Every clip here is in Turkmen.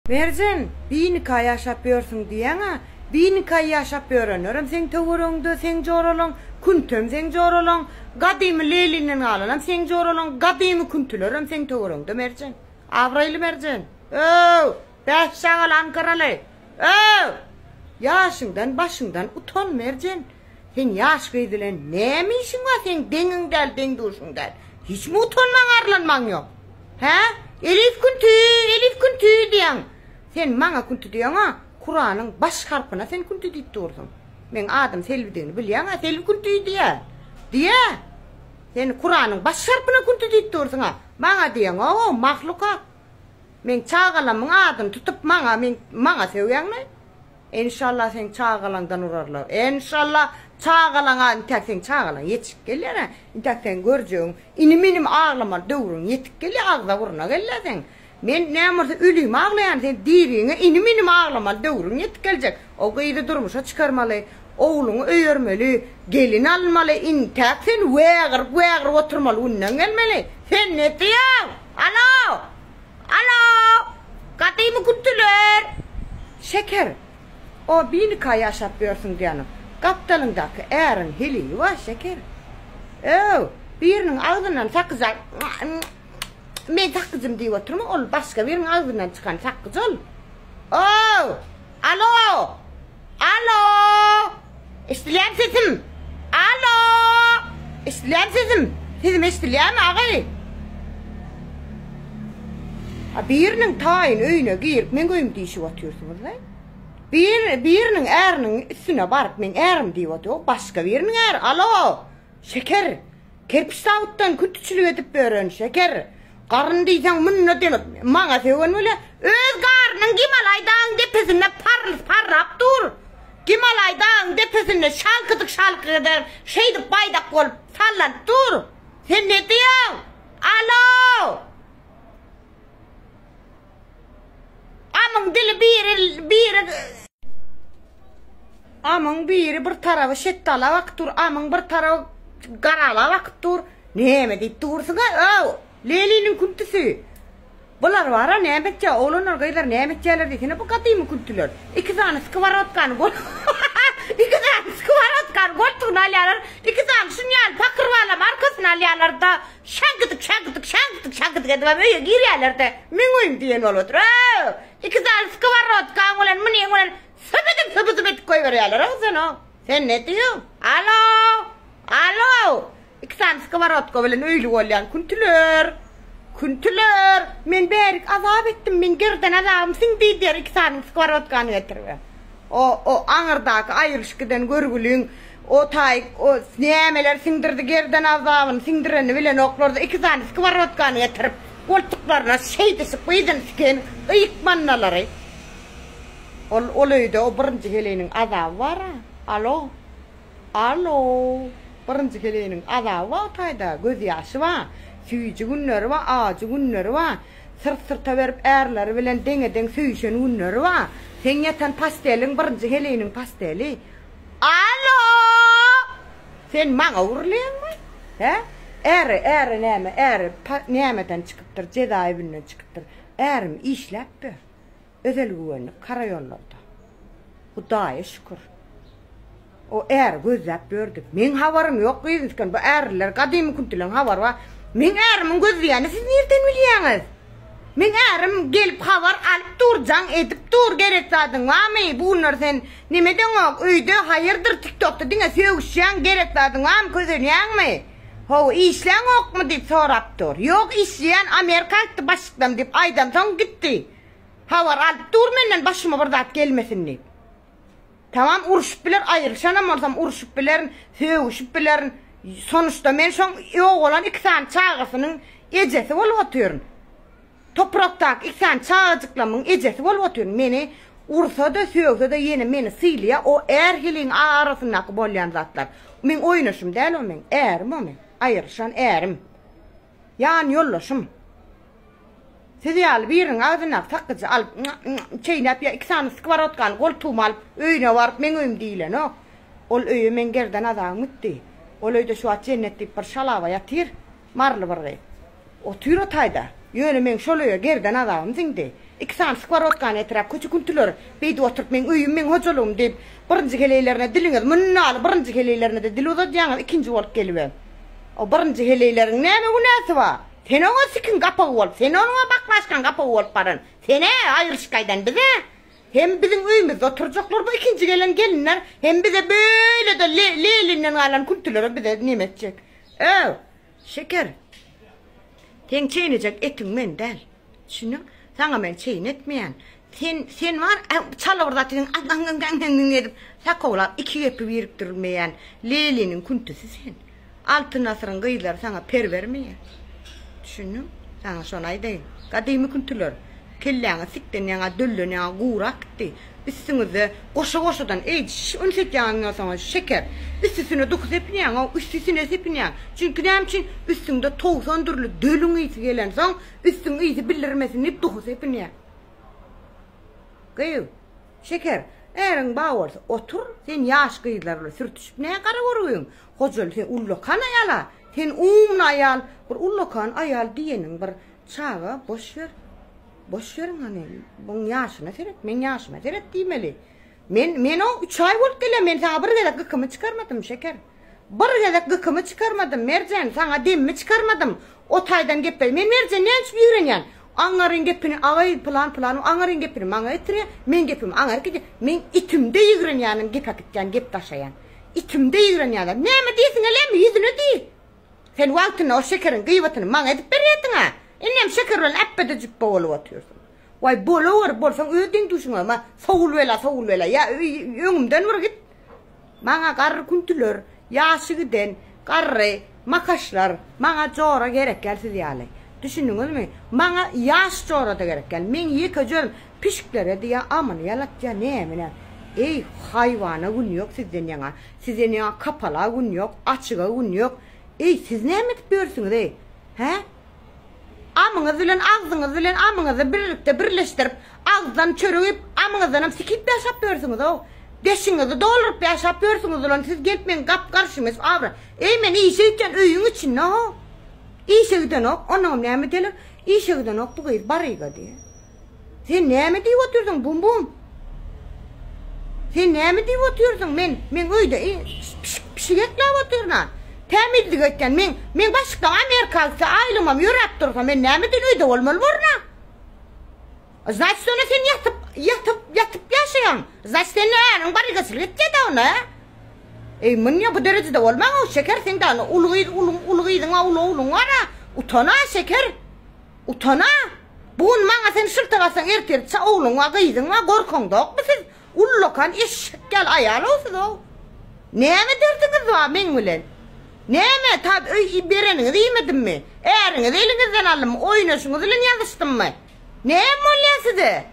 Merjen, binika ýaşap ýörsüň diýýäň-ä, binika ýaşap ýörenlerem seň töweregiňde, seň joralaň, küntem seň joralaň, gadymy Lelinden galanam seň joralaň, gadymy küntülerem seň töweregiňde, Merjen. Abraýly Merjen. Öw! Bäş çagaly ankaraly. Öw! Ýaşyňdan, başyňdan utan, Merjen. Seň ýaş gyz bilen näme işiň bar, seň deňiň däl, deň-duşuň däl. Hiçmi utanmaň, arlanmaň ýok. Hä? Elif künti, Elif künti diýýäň. Sen maňa künti diýeňa, Kuranyň baş harpyna sen künti diýip dursuň. Meň adym Selbidigini bilýäň-ä, Selbi künti diýýä. Diýýä. Sen Kuranyň baş harpyna künti diýip dursuň-a. Maňa diýeňok-ow, mahlukat. Meň çagalamyň adyny tutup maňa, men, maňa sögýäňmi? Enşalla seň çagalaňdan urarlar. Enşalla çagalaňa intäk seň çagalaň ýetişip gelýär-ä. Intäk seň görjegiň inim-inim aglamaly döwrüň ýetip gelýär, agza-burna gelýär seň. Men näme bolsa ölümi aglaýan, sen diriňe inim-inim aglamaly döwrüň ýetip geljek. O gyzy durmuşa çykarmaly, ogluňy öýermeli, gelin almaly, intäk sen wägirip-wägirip oturmaly günden gelmeli. Sen ne diýýäň? Alo! Alo! Gadymy küntüler! Şeker! O binika ýaşap ýörsüň diýýäniň, gapdalyňdaky äriň heleýi bar, Şeker. Öw, biriniň agzyndan sakyja Men sakyjym diýip oturma, ol başga biriniň agzyndan çykan sakyj ol. Ow! Alo! Alo! Eşidilýärmi sesim? Alo! Eşidilýärmi sesim? Sesim eşidilýärmi, agay? A biriniň taýyn öýüne girip, meň öýüm diýşip otyrsyňyz-da. Bir, biriniň äriniň üstüne baryp, meň ärim diýip otyr. O başga biriniň äri. Alo! Şeker! Kerpiç zawoddan kütüçilik edip ýören Şeker. Garyn diýseň munda deňiz. Maňa sögen bile öz garynyň Gimalaý dagyň depesinde parl parlap dur. Gimalaý dagyň depesinde şalkydyk şalkyk eder, şeýdip baýdak bolup sallanyp dur. Sen ne diýýäň? Alo! Amyň dili biri biri Amyň biri bir taraby şetdala bakyp dur, amyň bir taraby garala bakyp dur. Näme diýip dursuň-a, öw! Leniniň küntüsi! Bular bar-a, näme etýär, oglanlar, gyzlar näme etýärler diýsene, bu gadymy küntüler. Iki sany skoworotkany gol Iki sany skoworotkany goltugyna alýarlar, iki sany şuny ýaly pakyrbalam arkasyna alýarlar-da, Şaňkydyk, şaňkydyk, şaňkydyk, şaňkydyk edibem öýe girýärler-de, meň öýüm diýen bolup otyr. Öw! Iki sany skoworodkaň bilen, munyň bilen sypydyp-sypydyp edip goýberýärler-ow sen-ow. Sen ne diýýäň? Alo! Alo! Iki sany skoworodka bilen öýli bolýan küntüler! Küntüler! Men bärik azap etdim, meň gerden azabym siňdi diýýär iki sany skoworodkany getirip. O, o aňyrdaky aýrylyşyp giden görgüliň o taý o nämeler siňdirdi gerden azabyny siňdirenini bilenoklarda iki sany skworodkany getirip goltuklaryna şeýdişip gyzyny siken ykmannalary. Ol ol öýde o birinji heleýiniň azaby bar-a. Alo. Alo. Birinji heleýiniň azaby bar o taýda, gözýaşy bar. Süýji günleri bar, ajy günleri bar. Syrt-syrta berip ärleri bilen deňe-deň söýüşen günleri bar. Seň ýatan posteliň birinji heleýiniň posteli. Alo! Sen maňa urulýaňmy? Hä? Äri, äri näme, äri nämeden çykypdyr, jezaewinden çykypdyr. Ärim işläp ber. Özel güwenlik karaýollarda. Hudaýa şükür. O äri gözläp ýördi. Meň habarym ýok gyzym bu ärliler gadymy küntüleň habary bar. Meň ärimiň gözleýänini siz nirden bilýäňiz? Meň ärim gelip habar alyp dur, jaň edip dur, gerek zadyň barmy? Bu günler sen neme edeňok, öýde haýyrdyr tiktokda diňe sögüşýäň, gerek zadyň barmy, kösenýäňmi? Hawa, işläňokmy diýip sorap dur. Ýok, işleýän, Amerika gitdi başlyklam diýip aýdamsoň gitdi. Habar alyp dur menden başyma bir zat gelmesin diýip. Tamam urşup biler, aýrylyşanam bolsam urşup bilerin, sögüşip bilerin. Sonuçda men şoň ýogalan iki sany çagasynyň ejesi bolup otyryn. Toprakdaky iki sany çagajyklamyň ejesi bolup otyryn. Meni ursa-da, sögse-de ýene meni sylaýar. O är-heleýiň arasyndaky bolýan zatlar. Meň oýnaşym däl o meň, ärim o meň. Aýrylyşan ärim. Ýan ýoldaşym. Siz ýaly biriniň agzyndaky sakgyjy alyp, çeýnäp ýa iki sany skworodkany goltugyma alyp, öýüne baryp, meň öýüm diýilenok. Ol öýe meň gerden azabym gitdi. Ol öýde şu wagt Jennet diýip bir şalaba ýatyr, maryly bir gyz. Otyr o taýda. Ýöne meň şol öýe gerden azabym siňdi. Iki sany skworodkany eträp köçe küntüler beýdip oturyp meň öýüm meň hojalygym diýip birinji heleýlerine diliňiz mundaly birinji heleýlerine-de dil uzadýaňyz ikinji bolup gelibem. O birinji heleýleriň näme günäsi bar? Sen oňa sikiň gapagy bolup sen oňa baklaşkaň gapagy bolup baran sen-ä aýrylyşyp gaýdan biz-ä hem biziň öýümizde oturjaklar bu ikinji gelen gelinler hem bize beýle-de Lelinden galan küntüleri bize neme etjek. Öw! Şeker! Seň çeýnejek etiň men däl. Düşündiň? Saňa men çeýnetmeýän. Sen, sen bar, çala bir zat diýseň, aň-aň-aň-aň-aň edip, sakawlap iki gepi birikdirilmeýän Leliniň küntüsi sen. Altyn asyryň gyzlary saňa per bermeýär. Düşündiň? Saňa şony aýdaýyn. Gadymy küntüler. Kelläňiz sikden ýaňa, dölden ýaňa gurak gitdi. Üstüňizde goşa-goşadan, eý, üns etýäňiz bolsaňyz, şeker. Üstüsine duhy sepinýäň-ow, üstüsine sepinýäň. Çünki näme üçin? Üstüňde 90 dürli dölüň ysy gelensoň, üstüň ysy bildirmesin diýip duhy sepinýäň. Gyz, şeker, äriň bar bolsa, otur, sen ýaş gyzlar bilen sürtüşip nä gara görgüň? Hojaly sen ullakan aýal-a, sen umny aýal, bir ullakan aýal diýeniň bir çaga, boş ber. Boş beriň hany, buň ýaşyna seret, meň ýaşyma seret diýmeli. Men, men-ow üç aý bolup gelýän, men saňa bir gezek gykymy çykarmadym, Şeker. Bir gezek gykymy çykarmadym, Merjen, saňa demimi çykarmadym. O taýdan geple, men Merjen näme üçin ýigrenýän? Aňňaryň gepini agaý pylan pylan, aňňaryň gepini maňa getirýär, meň gepimi aňňaryk edýär. Meň itimde ýigrenýänim gep äkitýän, gep daşaýan. Itimde ýigrenýänler. Näme diýesiň gelýärmi, ýüzüne diý. Sen wagtynda o şekeriň gyýbatyny maňa edip berýärdiň-ä. Indem şeker bilen äpbede jüpbe bolup otyrsyň. Waý, bolawer, bolsaň öz deň-duşuňa, ma, sowul bela, sowul bela, ýa öňümden bir git. Maňa garry küntüler, ýaşy giden, garry makaşlar, maňa jora gerek däl siz ýaly. Düşündiňizmi? Maňa ýaş jora-da gerek däl. Meň ýekeje özüm pişiklere diýýär, amyny ýalatýar, näme-näme. Eý, haýwana gün ýok sizden ýaňa. Sizden ýaňa kapala gün ýok, açyga gün ýok. Eý, siz näme edip ýörsüňiz-eý? Hä? Amyňyz bilen agzyňyz bilen amyňyzy birlikde birleşdirip, agzdan çörek iýip, amyňyzdanam sikip ýaşap ýörsüňiz-ow. Deşiňizi dolduryp ýaşap ýörsüňiz ulan, siz gelip meň gap-garşyma geçip abraý. Eý, men işe gitýän öýüň içinde-how. Işe gidenok, onnoňam näme diýerler? Işe gidenok bu gyz, baryga diýer. Sen näme diýip otyrsyň, Bum-bum? Sen näme diýip otyrsyň? Men, men öýde pişik, pişik ekläp otyryn-a. Tämizlik etýän. Men, men başlykdan Amerika gitse, aýlygymam ýöräp dursa, men näme üçin öýde bolmaly borun-a? Znaçit, onda sen ýatyp, ýatyp, ýatyp ýaşaýaň. Znaçit, sen äriň barygaçylyk etýä-dä onda, hä? Eý, munýa bu derejede bolmaň-ow, Şeker, seň däl, uly gyz, uly, uly gyzyň bar, uly ogluň bar-a. Utan-a, Şeker. Utan-a! Bu gün maňa sen şyltak atsaň ertir ça ogluň bar, gyzyň bar, gorkaňzokmy siz? Ullakan eşek ýaly aýal-ow siz-ow. Näme derdiňiz bar meň bilen? Näme, ta öý bereniňizi iýmedimmi? Äriňizi eliňizden aldymmy? Oýnaşyňyz bilen ýazyşdymmy? Näme bolýar size?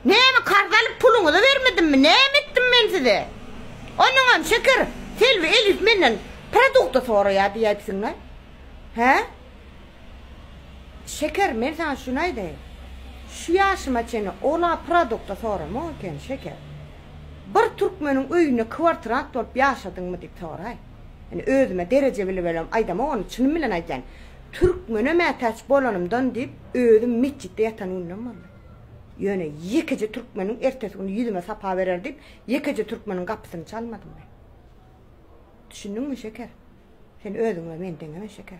Näme, karz alyp puluňyzy bermedimmi? Näme etdim men size? Onnoňam Şeker, Selbi Elif menden produkta soraýar diýäýipsiň-le? Hä? Şeker, men saňa şuny aýdaýyn. Şu ýaşyma çenli ol-a produkta soramok eken, Şeker. Bir türkmeniň öýünde kwartirant bolup ýaşadyňmy diýip soraý. Indi özüme dereje bilibem aýdamok ony, çynym bilen aýdýan. Türkmene mätäç bolanymdan diýip, özüm metjitde ýatan günlem boldy. Ýöne ýekeje türkmeniň ertesi güni ýüzüme sapa berer diýip, ýekeje türkmeniň gapysyny çalmadym men. Düşündiňmi, Şeker? Sen özüňe meni deňeme şeker.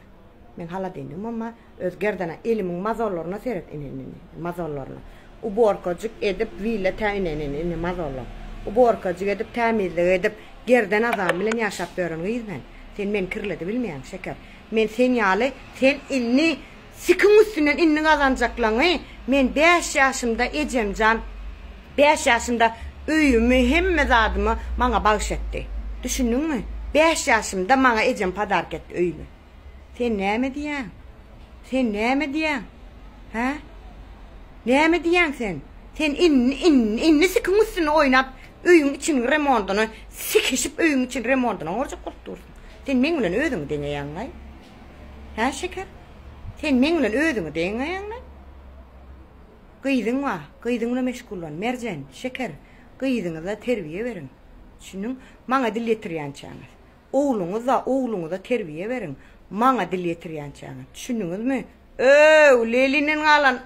Meň holodilnigimem bar. Öz gerdana elimiň mazollaryna seret ine ine ine mazollaryna. Uborkajyk edip willa tä ine ine ine mazollar. Uborkajyk edip tämizlik edip gerden azam bilen ýaşap ýören gyz men. Sen meni kirledi bilmeýäň şeker. Men sen ýaly sen indi Sikiň üstünden indi gazanjaklaňy men bäş ýaşymda ejemjan bäş ýaşymda öýümi hemme zadymy maňa bagyş etdi. Düşündiňmi? Bäş ýaşymda maňa ejem podark etdi öýümi. Sen näme diýýäň? Sen näme diýýäň? Hä? Näme diýýäň sen? Sen indi indi indi sikiň üstünde oýnap öýüň içiniň remondyny sikişip öýüň içini remondyna gorjak bolup dursuň. Sen meň bilen özüňi deňeýäňlaý. Hä şeker? Sen meň bilen özüňi deňeýäňmi? Gyzyň bar, gyzyň bilen meşgullan. Merjen, Şeker, gyzyňyza terbiýe beriň. Düşündiň? Maňa dil ýetirýänçäňiz. Ogluňyz bar, ogluňyza terbiýe beriň. Maňa dil ýetirýänçäňiz. Düşündiňizmi? Öw, Lelinden galan.